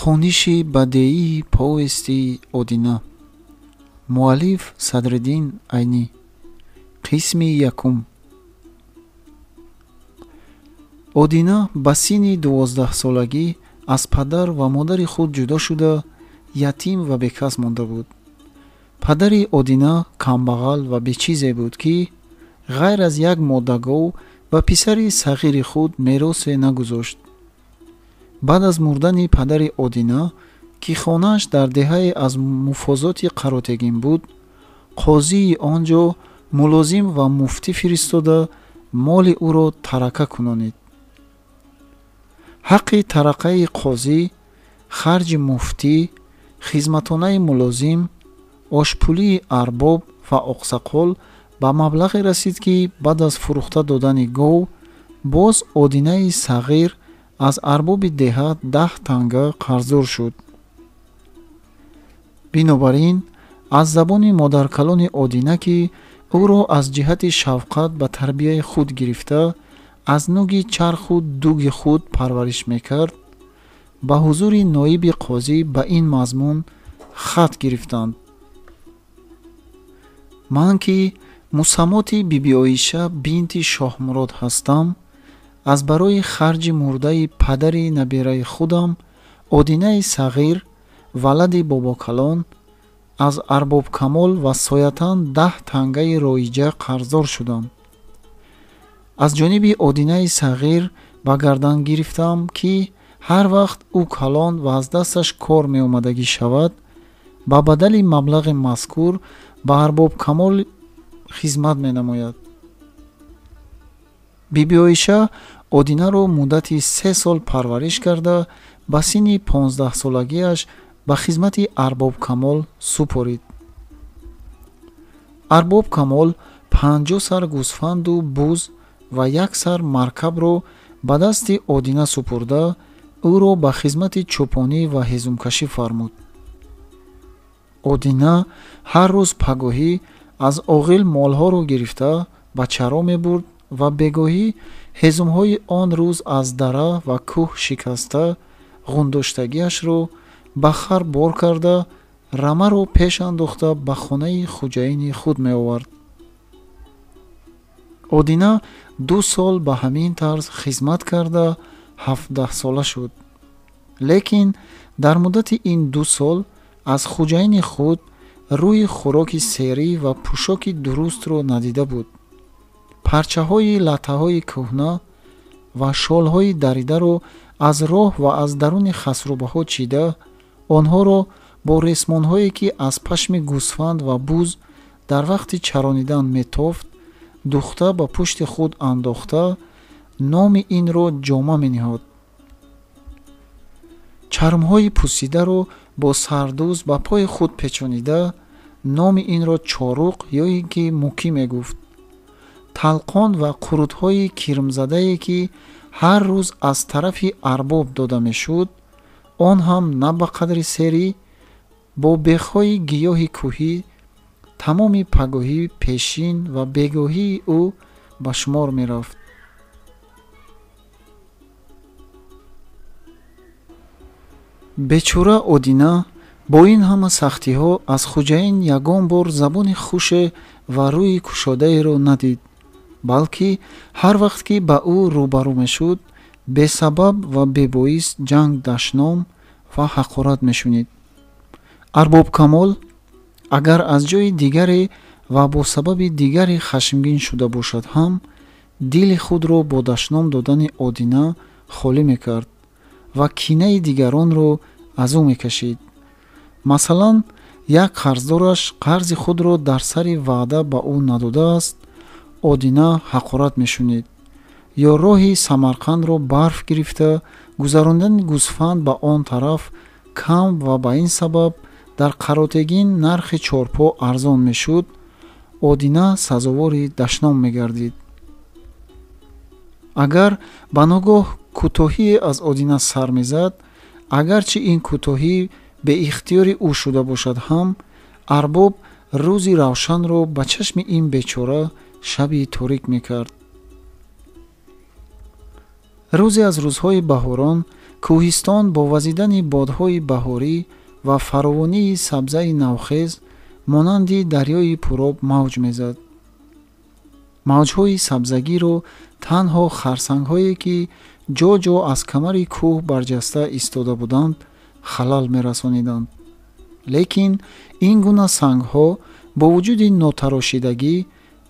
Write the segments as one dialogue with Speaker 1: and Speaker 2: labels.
Speaker 1: Хониши бадеии повести Одина. Муаллиф Садриддин Айнӣ. Қисми якум. Одина ба синни 12-солагӣ аз падар ва модари худ ҷудо шуда, ятим ва бекас монда буд. Падари Одина камбағал ва бечизе буд, ки ғайр аз як модагов ва писари сағири худ меросе нагузошт. Баъд аз мурдани падари Одина, ки хонааш дар деҳае аз муфозоти Қаротегин буд, қозии он ҷо мулозим ва муфтӣ фиристода моли ӯро тарака кунонид. Ҳаққи тарақаи қозӣ, харҷи муфтӣ, хизматонаи мулозим, ошпулии арбоб ва оқсақол ба маблағе расид, ки баъд аз фурӯхта додани гов боз Одинаи сағир аз арбоби деҳа 10 танга қарздор шуд. Бинобар ин аз забони модаркалони Одина, ки ӯро аз ҷиҳати шафқат ба тарбияи худ гирифта, аз нуги чарху дуги худ парвариш мекард, ба ҳузури ноиби қозӣ ба ин мазмун хат гирифтанд: ман ки мусаммоти Бибиоиша бинти Шоҳмурод ҳастам, аз барои харҷи мурдаи падари набераи худам Одинаи сағир, валади бобокалон, аз Арбобкамол ва соятан 10 тангаи роиҷа қарздор шудам. Аз ҷониби Одинаи сағир ба гардан гирифтам, ки ҳар вақт ӯ калон ва аз дасташ кор меомадагӣ шавад, ба бадали маблағи мазкур ба Арбобкамол хизмат менамояд. Бибиоиша Одинаро муддати 3 сол парвариш карда, ба синни 15-солагиаш ба хизмати Арбобкамол супорид. Арбобкамол 50 сар гӯсфанду буз ва 1 сар маркабро ба дасти Одина супурда, ӯро ба хизмати чӯпонӣ ва ҳезумкашӣ фармуд. Одина ҳар рӯз пагоҳӣ аз оғил молҳоро гирифта ба чаро мебурд ва бегоҳӣ ҳезумҳои он рӯз аз дара ва кӯҳ шикаста ғундоштагиашро ба хар бор карда, рамаро пеш андохта ба хонаи хуҷаини худ меовард. Одина 2 сол ба ҳамин тарз хизмат карда 17-сола шуд. Лекин дар муддати ин 2 сол аз хуҷаини худ рӯи хӯроки серӣ ва пӯшоки дурустро надида буд. Парчаҳои латтаҳои кӯҳна ва шолҳои даридаро аз роҳ ва аз даруни хасрубаҳо чида, онҳоро бо ресмонҳое, ки аз пашми гӯсфанд ва буз дар вақти чаронидан метофт, духта ба пушти худ андохта, номи инро ҷома мениҳод. Чармҳои пӯсидаро бо сардӯз ба пои худ печонида, номи инро чоруқ ё ин ки мукӣ мегуфт. Талқон ва қурутҳои кирмзадае, ки ҳар рӯз аз тарафи арбоб дода мешуд, он ҳам на ба қадри серӣ, бо бехҳои гиёҳи кӯҳӣ тамоми пагоҳӣ пешин ва бегоҳии ӯ ба шумор мерафт. Бечора Одина бо ин ҳама сахтиҳо аз хуҷаин ягон бор забони хуше ва рӯи кушодаеро надид, балки ҳар вақт ки ба ӯ рӯбарӯ мешуд, бесабаб ва бебоис ҷанг, дашном ва ҳақорат мешунид. Арбобкамол агар аз ҷои дигаре ва бо сабаби дигаре хашмгин шуда бошад ҳам, дили худро бо дашном додани Одина холӣ мекард ва кинаи дигаронро аз ӯ мекашид. Масалан, як қарздораш қарзи худро дар сари ваъда ба ӯ надодааст, Одина ҳақорат мешунид. Ё роҳи Самарқандро барф гирифта, гузарондани гӯсфанд ба он тараф кам ва ба ин сабаб дар Қаротегин нархи чорпо арзон мешуд, Одина сазовори дашном мегардид. Агар ба ногоҳ кӯтоҳие аз Одина сар мезад, агарчи ин кӯтоҳӣ беихтиёри ӯ шуда бошад ҳам, арбоб рӯзи равшанро ба чашми ин бечора шаби торик мекард. Рӯзе аз рӯзҳои баҳорон Кӯҳистон бо вазидани бодҳои баҳорӣ ва фаровонии сабзаи навхез монанди дарёи пуроб мавҷ мезад. Мавҷҳои сабзагиро танҳо харсангҳое, ки ҷо-ҷо аз камари кӯҳ барҷаста истода буданд, халал мерасониданд. Лекин ин гуна сангҳо бо вуҷуди нотарошидагӣ,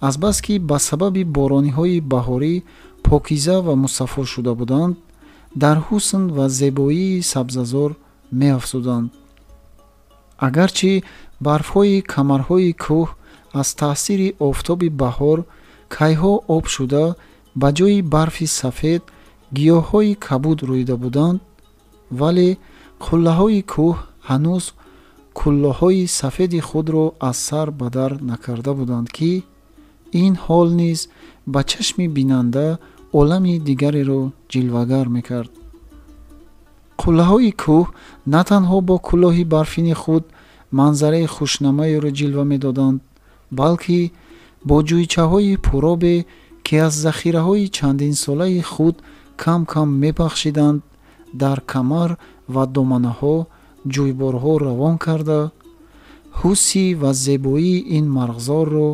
Speaker 1: азбаски ба сабаби борониҳои баҳорӣ покиза ва мусаффо шуда буданд, дар ҳусн ва зебоии сабзазор меафзуданд. Агарчи барфҳои камарҳои кӯҳ аз таъсири офтоби баҳор кайҳо об шуда ба ҷои барфи сафед гиёҳҳои кабуд рӯида буданд, вале қуллаҳои кӯҳ ҳанӯз куллоҳои сафеди худро аз сар ба дар накарда буданд, ки ин ҳол низ ба чашми бинанда олами дигареро ҷилвагар мекард. Қуллаҳои кӯҳ на танҳо бо кулоҳи барфини худ манзараи хушнамоеро ҷилва медоданд, балки бо ҷӯйчаҳои пуробе, ки аз захираҳои чандинсолаи худ кам-кам мебахшиданд, дар камар ва доманаҳо ҷӯйборҳо равон карда, ҳусси ва зебоии ин марғзорро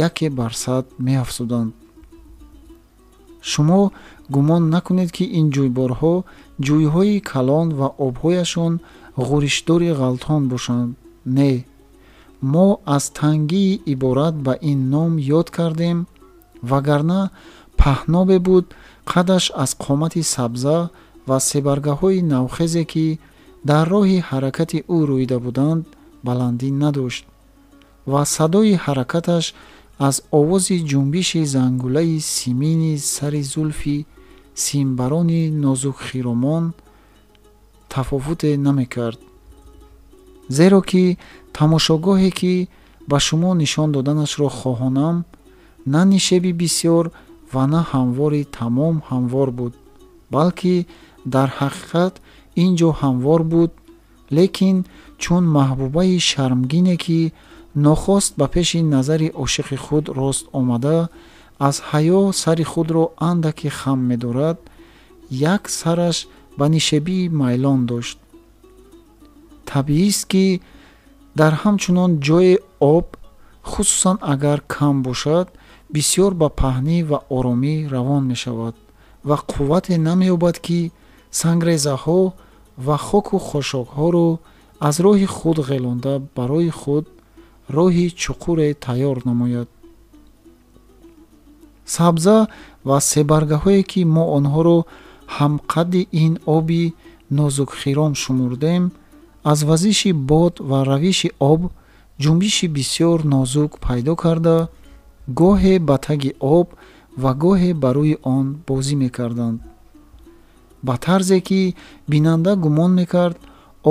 Speaker 1: яке бар сад меафзуданд. Шумо гумон накунед, ки ин ҷӯйборҳо ҷӯйҳои калон ва обҳояшон ғӯришдори ғалтон бошанд. Не, мо аз тангии иборат ба ин ном ёд кардем, вагарна паҳнобе буд қадаш аз қомати сабза ва себаргаҳои навхезе, ки дар роҳи ҳаракати ӯ рӯида буданд, баландӣ надошт ва садои ҳаракаташ аз овози ҷунбиши зангулаи симини сари зулфи симбарони нозукхиромон тафовуте намекард. Зеро ки тамошогоҳе, ки ба шумо нишон доданашро хоҳонам, на нишеби бисёр ва на ҳамвори тамом ҳамвор буд, балки дар ҳақиқат ин ҷо ҳамвор буд, лекин чун маҳбубаи шармгине, ки нохост ба пеши назари ошиқи худ рост омада, аз ҳаё сари худро андаке хам медорад, як сараш ба нишебии майлон дошт. Табиист, ки дар ҳамчунон ҷое об, хусусан агар кам бошад, бисёр ба паҳнӣ ва оромӣ равон мешавад ва қуввате намеёбад, ки сангрезаҳо ва хоку хошокҳоро аз роҳи худ ғелонда барои худ роҳи чуқуре тайёр намояд. Сабза ва себаргаҳое, ки мо онҳоро ҳамқадди ин оби нозукхиром шумурдем, аз вазиши бод ва равиши об ҷунбиши бисёр нозук пайдо карда, гоҳе ба таги об ва гоҳе ба рӯи он бозӣ мекарданд, ба тарзе ки бинанда гумон мекард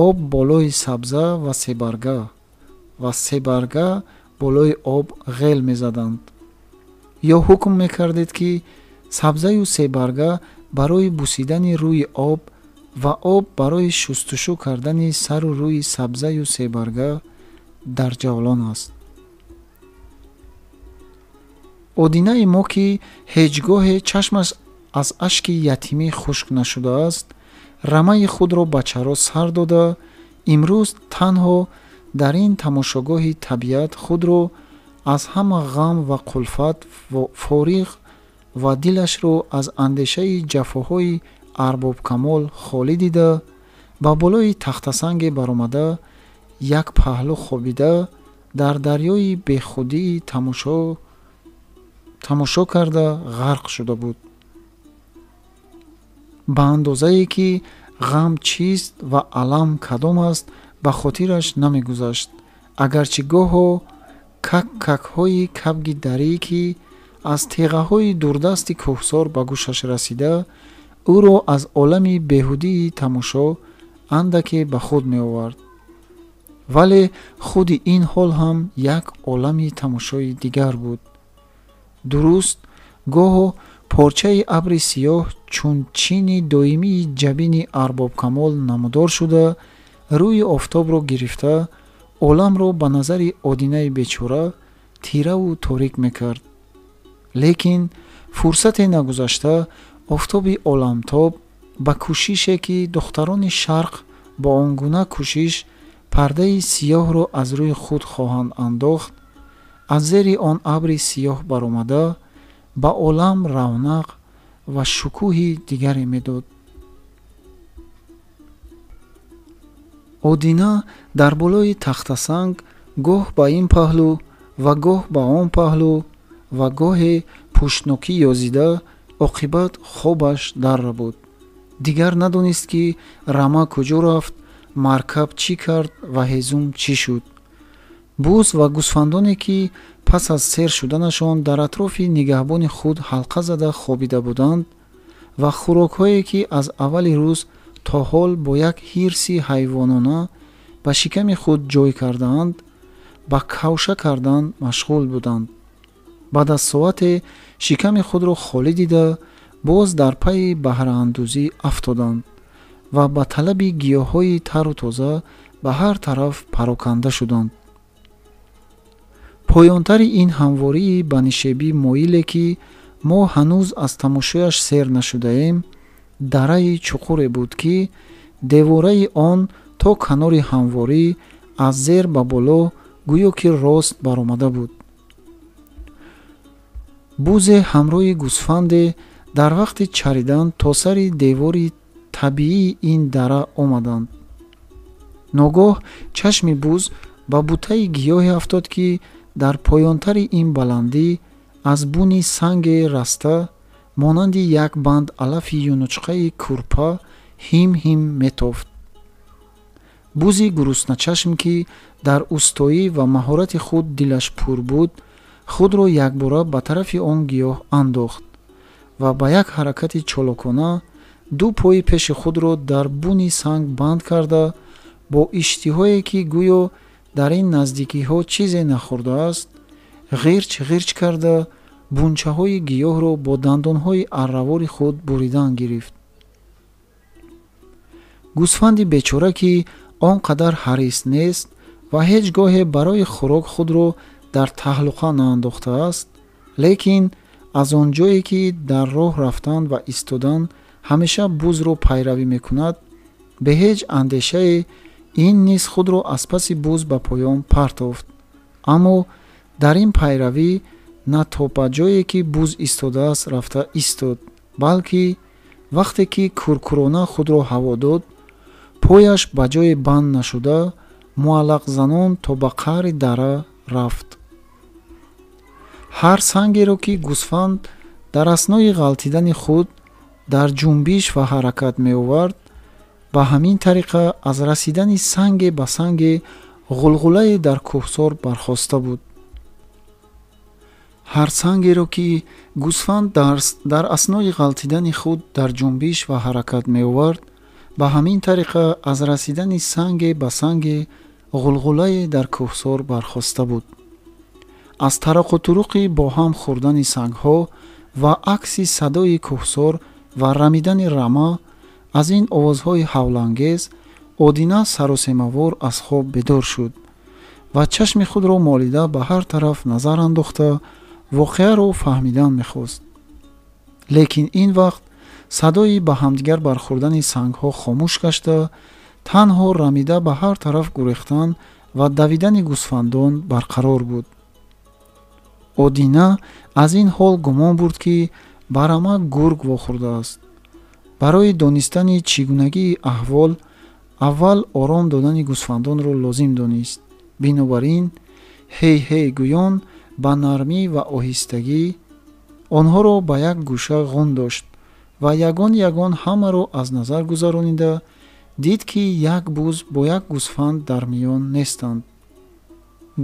Speaker 1: об болои сабза ва себарга ва себарга болои об ғел мезаданд, ё ҳукм мекардед, ки сабзаю себарга барои бусидани рӯи об ва об барои шустушӯ кардани сару рӯи сабзаю себарга дар ҷавлон аст. Одинаи мо, ки ҳеҷ гоҳе чашмаш аз ашки ятимӣ хушк нашудааст, рамаи худро ба чаро сар дода, имрӯз танҳо дар ин тамошогоҳи табиат худро аз ҳама ғам ва қулфат фориғ ва дилашро аз андешаи ҷафоҳои арбобкамол холӣ дида, ба болои тахтасанге баромада, як паҳлӯ хобида, дар дарёи бехудии тамошо карда ғарқ шуда буд. Ба андозае ки ғам чист ва алам кадом аст, ба хотираш намегузашт, агарчи гоҳо как-какҳои кабги дарӣ, ки аз теғаҳои дурдасти кӯҳсор ба гӯшаш расида, ӯро аз олами беҳудии тамошо андаке ба худ меовард. Вале худи ин ҳол ҳам як олами тамошои дигар буд. Дуруст, гоҳо порчаи абри сиёҳ чун чини доимии ҷабини арбобкамол намудор шуда, рӯи офтобро гирифта, оламро ба назари одинаи бечора тираву торик мекард. Лекин фурсате нагузашта офтоби оламтоб Ба кӯшише, ки духтарони шарқ бо он гуна кӯшиш пардаи сиёҳро аз рӯи худ хоҳанд андохт, аз зери он абри сиёҳ баромада ба олам равнақ ва шукӯҳи дигаре медод. Одина дар болои тахтасанг гоҳ ба ин паҳлӯ ва гоҳ ба он паҳлӯ ва гоҳе пуштнокӣ ёзида, оқибат хобаш дарра буд. Дигар надонист, ки рама куҷо рафт, маркаб чӣ кард ва ҳезум чӣ шуд. Буз ва гӯсфандоне, ки пас аз сер шуданашон дар атрофи нигаҳбони худ ҳалқа зада хобида буданд ва хӯрокҳое, ки аз аввали рӯз то ҳол бо як ҳирси ҳайвонона ба шиками худ ҷой кардаанд, ба кавша кардан машғул буданд. Баъд аз соате шиками худро холӣ дида, боз дар пайи баҳраандӯзӣ афтоданд ва ба талаби гиёҳҳои тару тоза ба ҳар тараф пароканда шуданд. Поёнтари ин ҳамвории ба нишебӣ моиле, ки мо ҳанӯз аз тамошояш сер нашудаем, дараи чуқуре буд, ки девораи он то канори ҳамворӣ аз зер ба боло гӯё ки рост баромада буд. Бузе ҳамроҳи гӯсфанде дар вақти чаридан то сари девори табиии ин дара омаданд. Ногоҳ чашми буз ба бутаи гиёҳе афтод, ки дар поёнтари ин баландӣ аз буни санге раста монанди як банд алафи юнучқаи кӯрпа ҳим ҳим метофт. Бузи гурусначашм, ки дар устоӣ ва маҳорати худ дилаш пур буд, худро якбора ба тарафи он гиёҳ андохт ва ба як ҳаракати чолокона ду пои пеши худро дар буни санг банд карда, бо иштиҳое, ки гӯё дар ин наздикиҳо чизе нахӯрдааст, ғирч ғирч карда бунчаҳои гиёҳро бо дандонҳои арравори худ буридан гирифт. Гӯсфанди бечора, ки он қадар ҳарис нест ва ҳеҷ гоҳе барои хӯрок худро дар таҳлуқа наандохтааст, лекин аз он ҷое, ки дар роҳ рафтан ва истодан ҳамеша бузро пайравӣ мекунад, бе ҳеҷ андешае ин низ худро аз паси буз ба поён партофт. Аммо дар ин пайравӣ на то ба ҷое, ки буз истодааст, рафта истод, балки вақте ки куркурона худро ҳаво дод, пояш ба ҷое банд нашуда, муаллақзанон то ба қаъри дара рафт. Ҳар сангеро, ки гӯсфанд дар аснои ғалтидани худ дар ҷунбиш ва ҳаракат меовард, ба ҳамин тариқа аз расидани санге ба санге ғулғулае дар кӯҳсор бархоста буд. Ҳар сангеро, ки гӯсфанд дар аснои ғалтидани худ дар ҷунбиш ва ҳаракат меовард, ба ҳамин тариқа аз расидани санге ба санге ғулғулае дар кӯҳсор бархоста буд. Аз тарақутуруқи бо ҳам хӯрдани сангҳо ва акси садои кӯҳсор ва рамидани рама, аз ин овозҳои ҳавлангез Одина саросемавор аз хоб бедор шуд ва чашми худро молида ба ҳар тараф назар андохта воқеаро фаҳмидан мехост. Лекин ин вақт садои ба ҳамдигар бархӯрдани сангҳо хомӯш гашта, танҳо рамида ба ҳар тараф гурехтан ва давидани гӯсфандон барқарор буд. Одина аз ин ҳол гумон бурд, ки ба рама гург вохӯрдааст. Барои донистани чӣ гунагии аҳвол аввал ором додани гӯсфандонро лозим донист. Бинобар ин ҳей ҳей гӯён ба нармӣ ва оҳистагӣ онҳоро ба як гӯша ғун дошт ва ягон ягон ҳамаро аз назар гузаронида дид, ки як буз бо як гӯсфанд дар миён нестанд.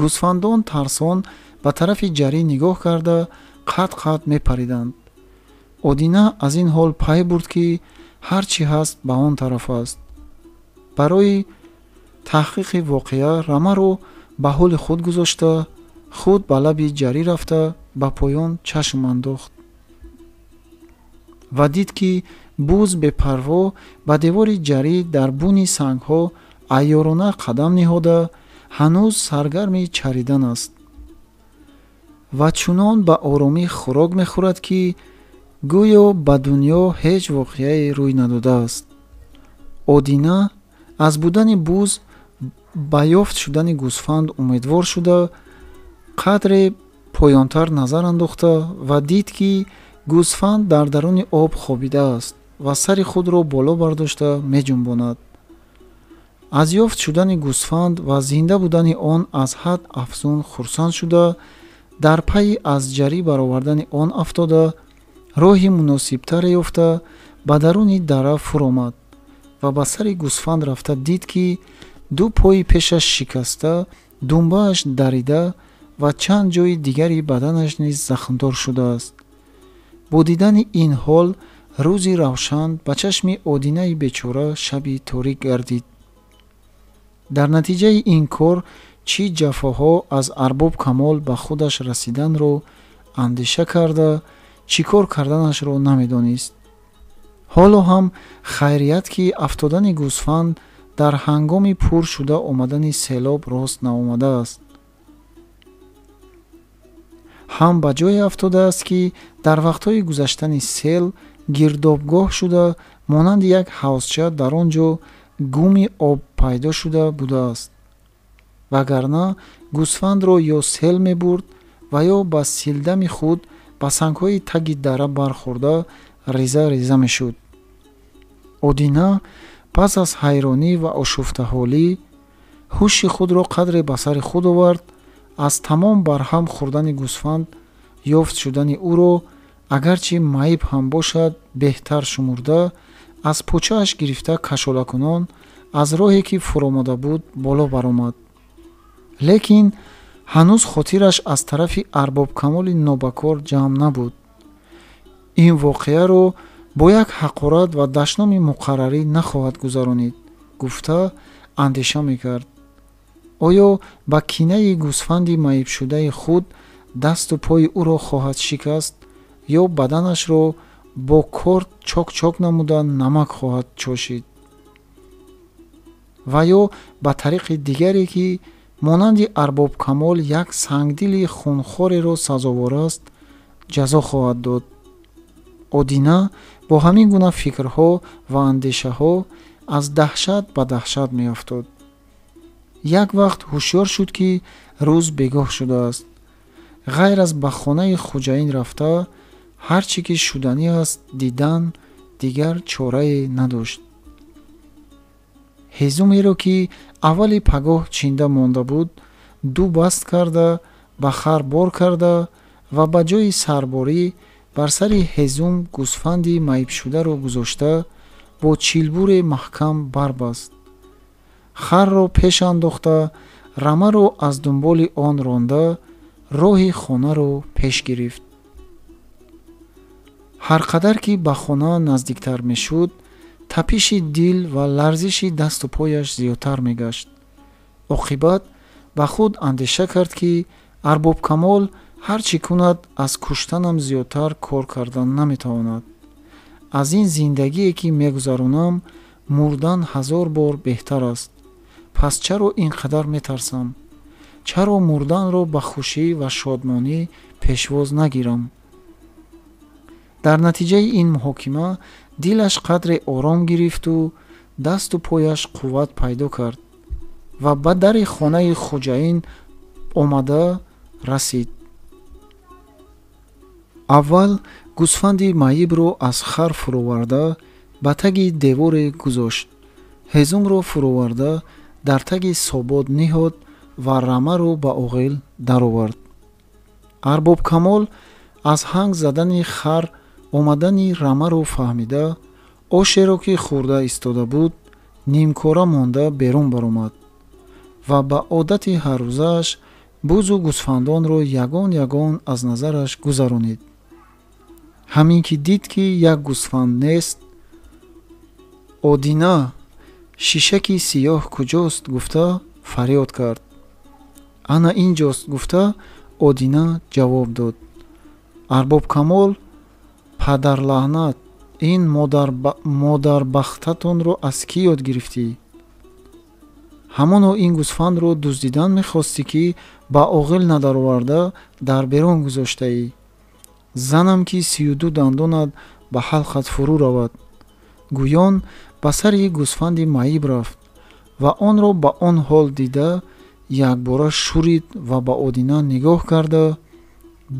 Speaker 1: Гӯсфандон тарсон ба тарафи ҷарӣ нигоҳ карда қат қат мепариданд. Одина аз ин ҳол пай бурд, ки ҳар чӣ ҳаст ба он тараф аст. Барои таҳқиқи воқеа рамаро ба ҳоли худ гузошта, худ ба лаби ҷарӣ рафта ба поён чашм андохт ва дид, ки буз бепарво ба девори ҷарӣ дар буни сангҳо айёрона қадам ниҳода, ҳанӯз саргарми чаридан аст ва чунон ба оромӣ хӯрок мехӯрад, ки Гӯё ба дунё ҳеҷ воқеае рӯй надодааст. Одина аз будани буз ба ёфт шудани гӯсфанд умедвор шуда, қадре поёнтар назар андохта ва дид, ки гӯсфанд дар даруни об хобидааст ва сари худро боло бардошта меҷунбонад. Аз ёфт шудани гӯсфанд ва зинда будани он аз ҳад афзун хурсанд шуда, дар пайи аз ҷарӣ баровардани он афтода, роҳи муносибтаре ёфта ба даруни дара фуромад ва ба сари гӯсфанд рафта дид, ки ду пои пешаш шикаста, думбааш дарида ва чанд ҷои дигари баданаш низ захмдор шудааст. Бо дидани ин ҳол рӯзи равшан ба чашми Одинаи бечора шаби торик гардид. Дар натиҷаи ин кор чӣ ҷафоҳо аз Арбоб Камол ба худаш расиданро андеша карда, чӣ кор карданашро намедонист. Ҳоло ҳам хайрият, ки афтодани гӯсфанд дар ҳангоми пур шуда омадани селоб рост наомадааст. Ҳам ба ҷое афтодааст, ки дар вақтҳои гузаштани сел гирдобгоҳ шуда, монанди як ҳавзча дар он ҷо гуми об пайдо шуда будааст. Вагарна гӯсфандро ё сел мебурд ва ё ба силдами худ ба сангҳои таги дара бархӯрда риза риза мешуд. Одина пас аз ҳайронӣ ва ошуфтаҳолӣ ҳуши худро қадре ба сари худ овард, аз тамом барҳам хӯрдани гӯсфанд ёфт шудани ӯро агарчи маиб ҳам бошад беҳтар шумурда, аз почааш гирифта кашолакунон аз роҳе ки фуромада буд боло баромад. Лекин ҳанӯз хотираш аз тарафи Арбобкамоли нобакор ҷамъ набуд. Ин воқеаро бо як ҳақорат ва дашноми муқаррарӣ нахоҳад гузаронид, гуфта андеша мекард. Оё ба кинаи гӯсфанди маибшудаи худ дасту пои ӯро хоҳад шикаст ё баданашро бо корд чок-чок намуда намак хоҳад чошид? Ва ё ба тариқи дигаре, ки монанди Арбобкамол як сангдили хунхореро сазовор аст, ҷазо хоҳад дод. Одина бо ҳамин гуна фикрҳо ва андешаҳо аз даҳшат ба даҳшат меафтод. Як вақт ҳушёр шуд, ки рӯз бегоҳ шудааст. Ғайр аз ба хонаи хуҷаин рафта, ҳар чӣ ки шуданӣ аст дидан, дигар чорае надошт. Ҳезумеро, ки аввали пагоҳ чинда монда буд, ду баст карда, ба хар бор карда ва ба ҷои сарборӣ бар сари ҳезум гӯсфанди маибшударо гузошта, бо чилбуре маҳкам барбаст. Харро пеш андохта, рамаро аз дунболи он ронда, роҳи хонаро пеш гирифт. Ҳар қадар ки ба хона наздиктар мешуд, тапиши дил ва ларзиши дасту пояш зиёдтар мегашт. Оқибат ба худ андеша кард, ки Арбобкамол ҳар чӣ кунад аз куштанам зиёдтар кор кардан наметавонад. Аз ин зиндагие ки мегузаронам, мурдан ҳазор бор беҳтар аст. Пас чаро ин қадар метарсам? Чаро мурданро ба хушӣ ва шодмонӣ пешвоз нагирам? Дар натиҷаи ин муҳокима дилаш қадре ором гирифту дасту пояш қувват пайдо кард ва ба дари хонаи хуҷаин омада расид. Аввал гӯсфанди маибро аз хар фуроварда ба таги деворе гузошт, ҳезумро фуроварда дар таги собот ниҳод ва рамаро ба оғил даровард. Арбобкамол аз ҳанг задани хар омадани рамаро фаҳмида, ошеро ки хӯрда истода буд, нимкора монда берун баромад ва ба одати ҳаррӯзааш бузу гӯсфандонро ягон ягон аз назараш гузаронид. Ҳамин ки дид, ки як гӯсфанд нест, Одина, шишаки сиёҳ куҷост, гуфта фарёд кард. Ана инҷост, гуфта Одина ҷавоб дод. Арбобкамол, падарлаънат, ин модарбахтатонро аз кӣ ёд гирифтӣ? Ҳамоно ин гӯсфандро дуздидан мехостӣ, ки ба оғил надароварда дар берун гузоштаӣ. Занам ки 32 дандонат ба ҳалқат фурӯ равад. Гӯён ба сари гӯсфанди маиб рафт ва онро ба он ҳол дида якбора шурид ва ба Одина нигоҳ карда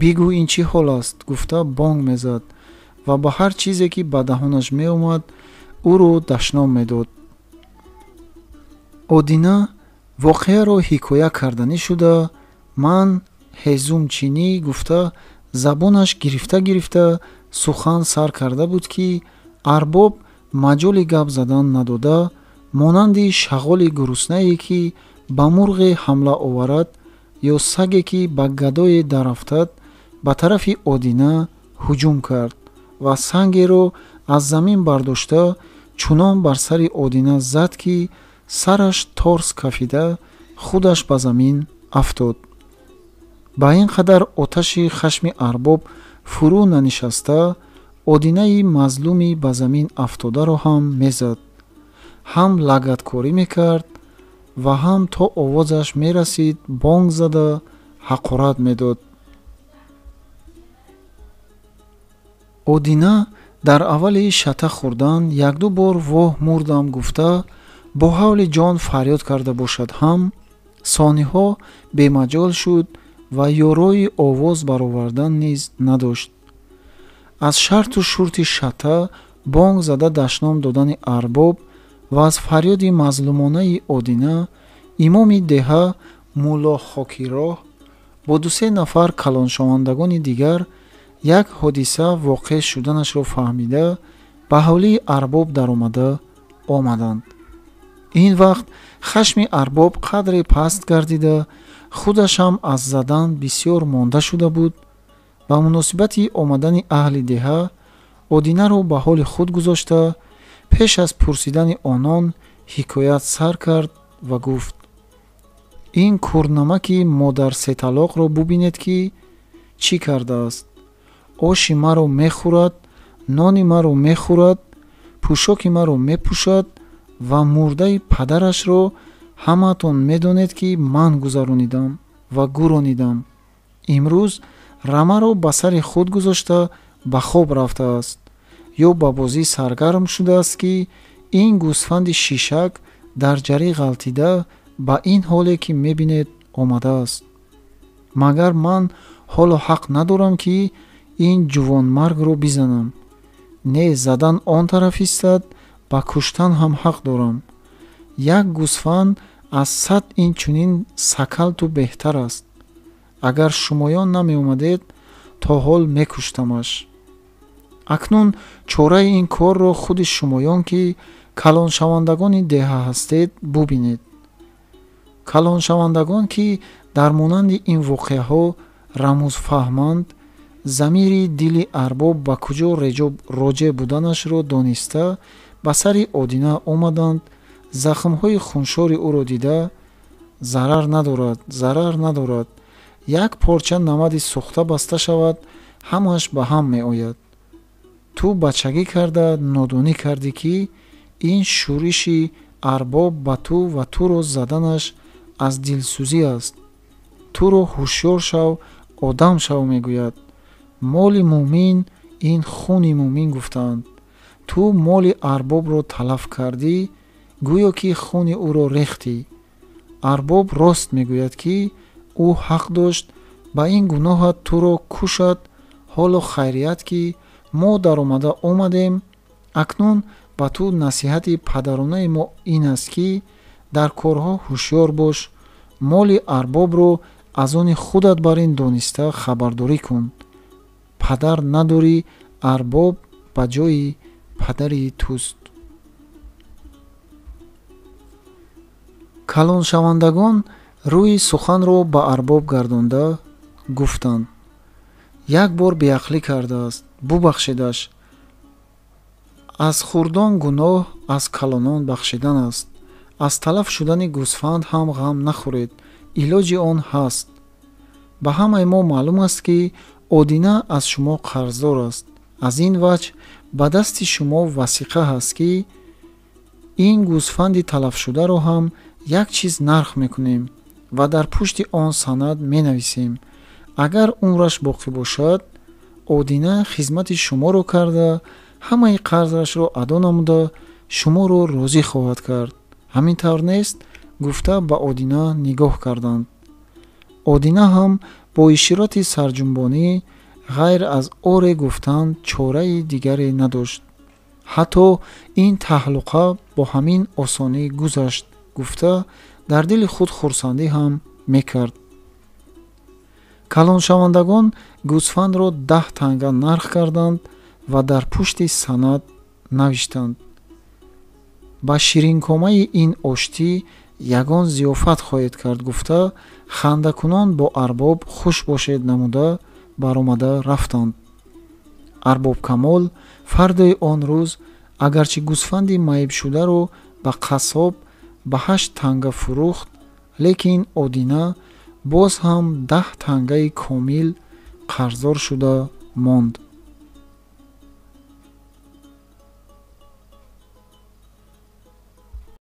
Speaker 1: бигӯ ин чӣ ҳол аст гуфта бонг мезад ва ба ҳар чизе ки ба даҳонаш меомад ӯро дашном медод. Одина воқеаро ҳикоя карданӣ шуда ман ҳезумчинӣ гуфта забонаш гирифта гирифта сухан сар карда буд ки арбоб маҷоли гап задан надода монанди шағоли гуруснае ки ба мурғе ҳамла оварад ё саге ки ба гадое дарафтад ба тарафи Одина ҳуҷум кард ва сангеро аз замин бардошта чунон бар сари Одина зад ки сараш торс кафида худаш ба замин афтод. Ба ин қадар оташи хашми арбоб фурӯ нанишаста Одинаи мазлуми ба замин афтодаро ҳам мезад, ҳам лагаткорӣ мекард ва ҳам то овозаш мерасид бонг зада ҳақорат медод. Одина дар аввали шата хӯрдан якду бор воҳ мурдам гуфта бо ҳавли ҷон фарёд карда бошад ҳам сониҳо бемаҷол шуд ва ёрои овоз баровардан низ надошт. Аз шарту шурти шата бонг зада дашном додани арбоб ва аз фарёди мазлумонаи Одина имоми деҳа Мулло Хокироҳ бо дусе нафар калоншавандагони дигар як ҳодиса воқеъ шуданашро фаҳмида ба ҳавлии арбоб даромада омаданд. Ин вақт хашми арбоб қадре паст гардида худаш ҳам аз задан бисёр монда шуда буд. Ба муносибати омадани аҳли деҳа Одинаро ба ҳоли худ гузошта пеш аз пурсидани онон ҳикоят сар кард ва гуфт: ин курнамаки модарсеталоқро бубинед ки чӣ кардааст. Оши маро мехӯрад, нони маро мехӯрад, пӯшоки маро мепӯшад ва мурдаи падарашро ҳамаатон медонед ки ман гузаронидам ва гуронидам. Имрӯз рамаро ба сари худ гузошта ба хоб рафтааст ё ба бозӣ саргарм шудааст ки ин гӯсфанди шишак дар ҷарӣ ғалтида ба ин ҳоле ки мебинед омадааст. Магар ман ҳоло ҳақ надорам ки ин ҷувонмаргро бизанам? Не, задан он тараф истад, ба куштан ҳам ҳақ дорам. Як гӯсфанд аз 100 ин чунин сакалту беҳтар аст. Агар шумоён намеомадед, то ҳол мекуштамаш. Акнун чораи ин корро худи шумоён ки калоншавандагони деҳа ҳастед бубинед. Калоншавандагон ки дар монанди ин воқеаҳо рамузфаҳманд, замири дили арбоб ба куҷо роҷеъ буданашро дониста ба сари Одина омаданд, захмҳои хуншори ӯро дида зарар надорад, зарар надорад, як порча намади сӯхта баста шавад, ҳамааш ба ҳам меояд. Ту бачагӣ карда нодонӣ кардӣ ки ин шӯриши арбоб ба ту ва туро заданаш аз дилсӯзӣ аст. Туро ҳушёр шав, одам шав мегӯяд. Моли мӯмин ин хуни мӯмин гуфтаанд. Ту моли арбобро талаф кардӣ, гӯё ки хуни ӯро рехтӣ. Арбоб рост мегӯяд ки ӯ ҳақ дошт ба ин гуноҳат туро кушад. Ҳоло хайрият ки мо даромада омадем. Акнун ба ту насиҳати падаронаи мо ин аст ки дар корҳо ҳушёр бош, моли арбобро аз они худат бар ин дониста хабардорӣ кун. Падар надорӣ, арбоб ба ҷои падари туст. Калоншавандагон рӯи суханро ба арбоб гардонда гуфтанд: як бор беақлӣ кардааст, бубахшедаш. Аз хурдон гуноҳ, аз калонон бахшидан аст. Аз талаф шудани гӯсфанд ҳам ғам нахӯред, илоҷи он ҳаст. Ба ҳамаи мо маълум аст ки Одина аз шумо қарздор аст. Аз ин ваҷҳ ба дасти шумо васиқа ҳаст ки ин гӯсфанди талафшударо ҳам як чиз нарх мекунем ва дар пушти он санад менависем. Агар умраш боқӣ бошад, Одина хизмати шуморо карда, ҳамаи қарзашро адо намуда, шуморо розӣ хоҳад кард. Ҳамин тавр нест? Гуфта ба Одина нигоҳ карданд. Одина ҳам бо ишорати сарҷунбонӣ ғайр аз оре гуфтан чораи дигаре надошт. Ҳатто ин таҳлуқа бо ҳамин осонӣ гузашт, гуфта дар дили худ хурсандӣ ҳам мекард. Калоншавандагон гӯсфандро 10 танга нарх карданд ва дар пушти санад навиштанд: ба ширинкомаи ин оштӣ ягон зиёфат хоҳед кард, гуфта хандакунон бо арбоб хуш бошед намуда баромада рафтанд. Арбоб Камол фардои он рӯз агарчи гӯсфанди маибшударо ба қассоб ба 8 танга фурӯхт, лекин Одина боз ҳам 10 тангаи комил қарздор шуда монд.